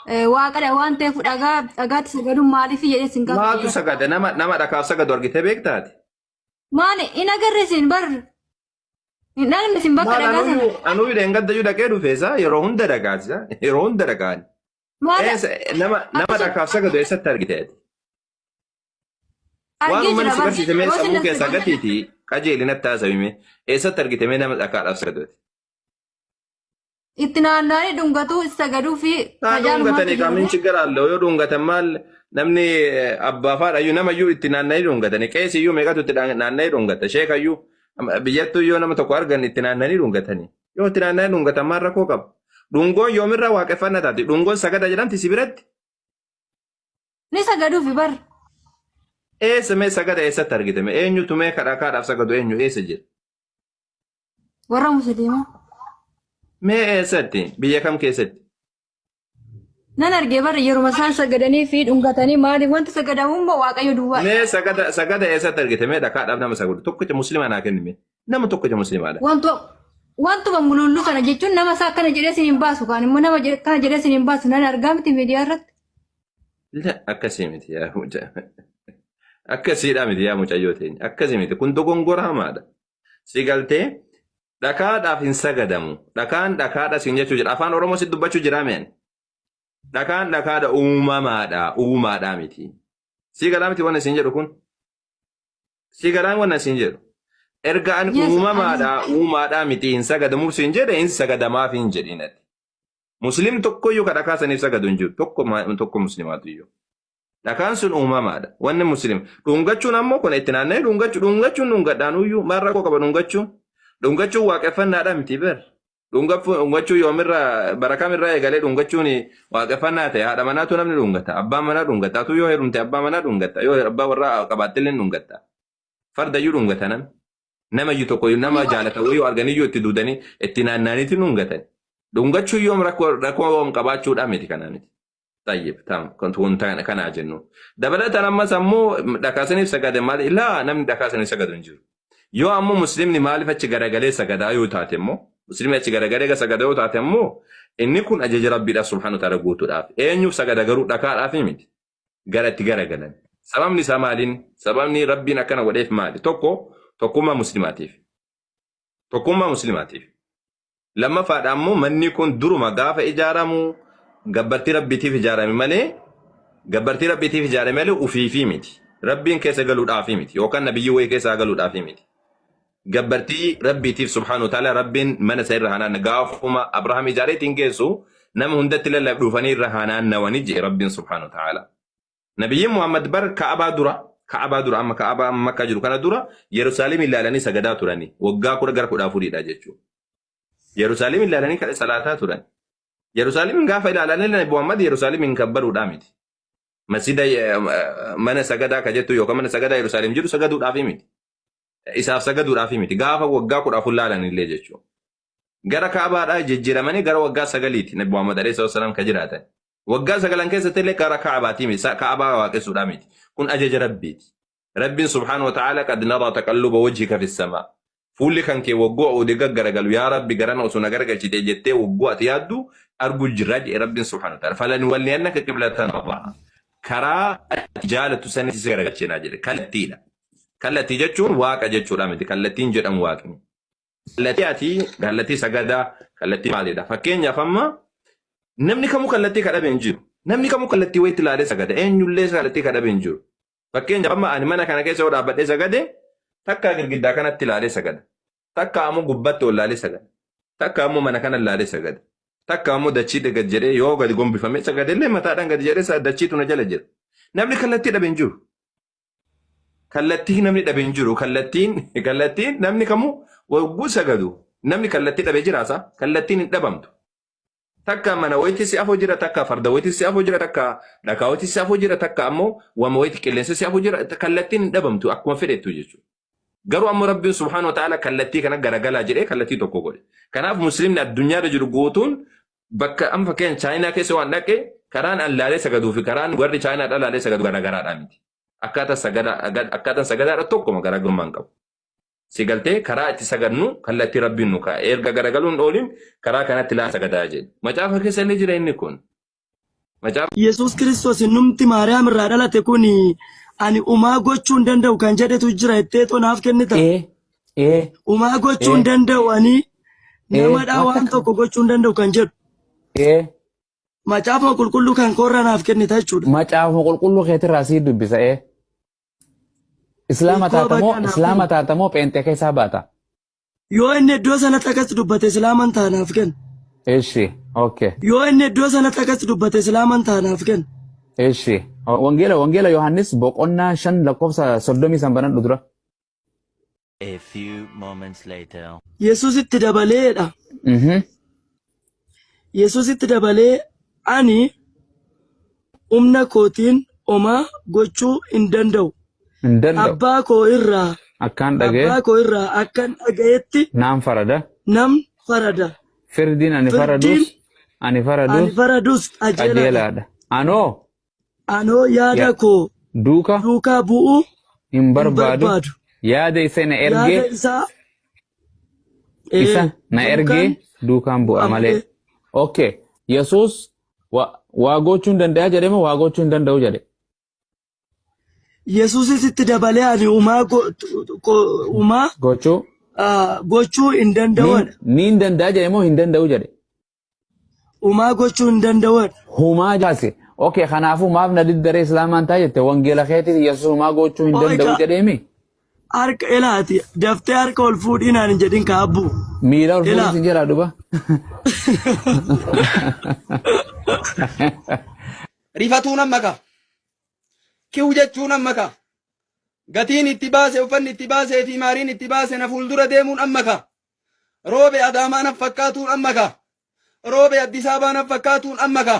Waaqadha waan ta'eef dhagaa dhagaatti sagaduun maaliif jedhee sin Maaltu gaafadhe. sagada? Nama dhakaaf sagadu argitee beektaati? Maali hin agarre isin bar hin dhaqne isin bakka Maal dhagaa sana. anuyyuu anuyyuu dheengaddayyuu dhaqee dhufeessa yeroo hunda dhagaatisa yeroo hunda dhagaani. Maal Eessa nama dhakaaf sagadu eessatti argite ati? Waan argee uummanni jira si bar barsiise mee yoo isin sammuu na keessaa gatiiti qajeelinatti haasawime eessatti argite mee nama dhakaadhaaf sagadu ati? Itti naanna'anii dhungatuu sagaduu fi Haa tajaajilumaatu dhungatanii jiru. qaamni chiggara allee yoo dhungatan maal namni abbaa faadha nama iyyuu itti naanna'anii dhungatanii qeesii iyyuu meeqatu itti naanna'ee dhungata sheeka iyyuu biyyattuu yoo nama tokko argan itti naanna'anii dhungatanii yoo itti naanna'anii dhungatan maal rakkoo qaba. Dhungoon yoomirraa waaqeffannaa taati dhungoon sagada jedhamti si biratti Ni sagaduufi bar. Eessa mee sagada eessatti argite mee eenyutu mee kadhaa kaadhaaf sagadu eenyu eessa jira? Warra musliimaa. Mee eessatti? Biyya kam keessatti? Nan argee barra yeruma isaan sagadanii fi dhungatanii maaliif wanti sagadamu immoo Waaqayyo duwwaadha. Mee sagada sagada eessatti argite? Mee dhakaadhaaf nama sagadu tokkicha musliimaa naa kenni mee. Nama tokkicha musliimaadha. Wantu wantuma mulullu kana jechuun nama isaa akkana jedhee sin hin baasu kaan immoo nama akkana jedhee sin hin baasu nan argaa miti miidiyaa irratti. La akkasii miti yaa mucaa. Akkasiidha miti yaa mucayyoo teenya. Akkasii miti kun dogongora hamaadha. Si galtee dhakaadhaaf hin sagadamu. Dhakaan dhakaadha siin jechuu jira. Afaan Oromoo si dubbachuu jira meen. Dhakaan dhakaadha uumamaadha. Uumaadha miti. Si galaa miti wanna siin jedhu kun. Si galaa wanna siin jedhu. Erga an Yes, uumamaadha uumaadha miti hin sagadamuuf siin jedhe hin sagadamaaf hin jedhin ati. Muslim tokkoyyuu ka dhakaa saniif sagadu hin jiru. Tokko tokko muslimaatu iyyuu. Dhakaan sun uumamaadha. Wanni muslim. Dhungachuun ammoo kun itti naanna'ee dhungachuu dhungachuun dhungadhaan uyyuu maal rakkoo qaba dhungachuun? Dhungachuun waaqeffannaadha miti ber. Dhungachuu yoomirraa bara kamirraa eegalee dhungachuun waaqeffannaa ta'e haadha manaatu namni dhungata. Abbaan manaa dhungata. Atuu yoo heerumte abbaa manaa dhungatta. Yoo abbaa warraa qabaattillee dhungatta. Fardayyuu dhungata namni. Nama iyyuu tokko nama jaalatan wayii arganiyyuu itti duudanii itti naanna'aniitti dhungatan. Dhungachuun yoom rakkoo rakkoo yoom qabaachuudhaa miti kanaa miti. Tayyib tam kun kanaa jennu. Dabalataan ammas ammoo dhakaa saniif sagade maali laa namni dhakaa saniif sagadu hin jiru. Yoo ammoo muslimni maaliif achi garagalee sagadaa yoo taate immoo muslimni achi garagalee sagada yoo taate ammoo inni kun ajaja rabbiidhaaf subhaanahu wa ta'ala guutuudhaaf eenyuuf sagada garuu dhakaadhaaf miti gara itti garagalan. Sababni isaa maaliin? Sababni rabbiin akkana godheef maali? Tokko tokkummaa muslimaatiif. Tokkummaa muslimaatiif. Lammaffaadha ammoo manni kun duruma gaafa ijaaramu gabbartii rabbiitiif ijaarame malee gabbartii rabbiitiif ijaarame malee ufiifii miti. Rabbiin keessa galuudhaafii miti yookaan nabiyyii wayii keessa galuudhaafii miti. Gabbartii rabbiitiif subhaanahu wa ta'ala rabbiin mana isa irra haa naanna gaafuma Abrahaam ijaaree ittiin geessu nama hundatti lallab dhufanii irra haa naannawanii jedhe rabbiin subhaanahu wa ta'ala. Nabiyyiin Muhammad bar Ka'abaa dura Ka'abaa dura amma Ka'abaa amma Makkaa jiru kana dura Yerusaalem ilaalanii sagadaa turani waggaa kudha gara kudha afuriidha jechuudha. Yerusaalem ilaalanii kadha salaataa turan. Yerusaalem gaafa ilaalanii Nabi Muhammad Yerusaalem hin kabbaruudhaa miti. Masjida mana sagadaa ka jettu yookaan mana sagadaa Yerusaalem jiru sagaduudhaaf miti. Isaaf sagaduudhaaf miti. Gaafa waggaa 14 laalan illee jechuudha. Gara Ka'abaadhaa jijjiiramanii gara waggaa sagaliiti Nabi Muhammad alayhi salaam ka jiraatan. Waggaa sagalan keessatti illee gara Ka'abaatii miti. Ka'abaa waaqessuudhaa miti. Kun ajaja Rabbiiti. Rabbiin subhaanahu wa ta'aala qad naraa taqalluba wajhika fis samaa. Fuulli kan kee wagguu ode gaggaragalu yaa Rabbi garana osoo na garagalchitee jettee wagguu ati yaaddu arguu jirra jedhe Rabbiin subhaanahu wa ta'aala. Falanuwalliyannaka qiblatan tardaha. Karaa ati jaalattu sanitti si garagalchinaa jedhe. Kallattiidha. Kallattii jechuun waaqa jechuudha miti. Kallattiin jedhamu waaqni. Kallattii ati kallattii sagadaa kallattii maalidha? Fakkeenyaaf amma namni kamuu kallattii kadhabe hin jiru. Namni kamuu kallattii wayitti ilaalee sagada. Eenyullee kallattii kadhabe hin jiru. Fakkeenyaaf amma ani mana kana keessa yoo dhaabbadhee sagade takka girgiddaa kanatti ilaalee sagada. Takka ammoo gubbatti ol ilaalee sagada. Takka ammoo mana kana ilaalee sagada. Takka ammoo dachii gad jedhee yoo gadi gombifamee sagade illee mataadhaan gadi jedhee dachiitu na jala jira. Namni kallattii dhabe hin jiru. Kallattii namni dhabe hin jiru. Kallattiin kallattiin namni kamuu wagguu sagadu namni kallattii dhabe jiraasa. Kallattiin hin dhabamtu. Takka mana wayitti si afoo jira, takka farda wayitti si afoo jira, takka dhakaa wayitti si afoo jira, takka ammoo wama wayitti qilleensa si afoo jira. Kallattiin hin dhabamtu akkuma fedhettu jechuudha. Garuu ammoo Rabbiin subhaanahu wa ta'ala kallattii kana garagalaa jedhee kallattii tokko godhe. Kanaaf musliimni addunyaarra jiru guutuun bakka amma fakkeenya Chaayinaa keessa waan dhaqe karaan an laalee sagaduu fi karaan warri Chaayinaadhaa laalee sagadu garaagaraadhaa miti. Akkaataan sagadaa akkaataan sagadaadha tokkuma garaagarummaa hin qabu. Si galtee karaa itti sagadnu kallattii Rabbiin nu kaa'e. Erga garagaluun oolin karaa kanatti laa sagadaa jedhe. Macaafa keessa illee jira inni kun. Macaafa Yesuus Kiristoos innumti Maariyaam irraa dhalate kun ani umaa gochuu hin danda'u kan jedhetu jira jetteetoo naaf kennita. Ee, ee, Umaa gochuu hin ee, danda'u ani ee, namadhaa waan waan takka. tokko gochuu hin danda'u kan jedhu. Ee, Macaafa qulqulluu kan koorraa naaf kennita jechuudha. macaafuma qulqulluu keetirraa sii dubbisa ee. Islaama Hiikoo taatamoo bakka naaf islaama kenni. taatamoo pheenxee keessaa baata. Yoo inni iddoo sanatti akkas dubbate islaaman taanaaf kenna. Eshi, okay. Yoo inni iddoo sanatti akkas dubbate islaaman taanaaf kenna. Eshi. Wangeela Wangeela Yohaannis boqonnaa 5 lakkoofsa 30 san banadhu dura. A few moments later. Yesuusitti dabaleedha. Yesuusitti dabalee ani humna kootiin homaa gochuu hin danda'u. Hin danda'u. Abbaa koo irraa Akkaan dhaga'e abbaa koo irraa akkan dhaga'etti naan farada. nan farada. Firdiin ani Firdiin faradus ani ani faradus faradus qajeelaadha. qajeelaadha. Anoo Anoo yaada ya koo duuka duukaa bu'uu hin hin barbaadu. barbaadu. Yaada isa na Yaada ergee isaa isa ee na ergee duukaan duukaan bu'a bu'a malee. malee. Okay. Yesuus waa gochuu hin danda'a jedhe moo waa gochuu hin danda'u jedhe? Yesuusis itti dabalee ani umaa umaa Gochuu gochuu hin niin danda'uudha. niin danda'a jedhe moo hin danda'u jedhe? Umaa gochuu hin danda'uudha. Humaa jaase. Okay, kanaafuu maaf na diddaree islaamaan ta'a jette wangeela keetiin Yesuus humaa gochuu hin Ooyi danda'u ka jedheemi. harka elaati daftee harka ol fuudhii naan hin jedhin ka abbuu. Miila ol fuudhii Elaa. sin jedhaa duba. Rifatuu nan maka. Kiw jechuu nan maka. Gatiin itti baase uffanni itti baasee fi maariin itti baase na fuuldura deemuun amma ka. Roobe Adaamaa na fakkaatuun amma ka. Roobe Addis Ababaa na fakkaatuun amma ka.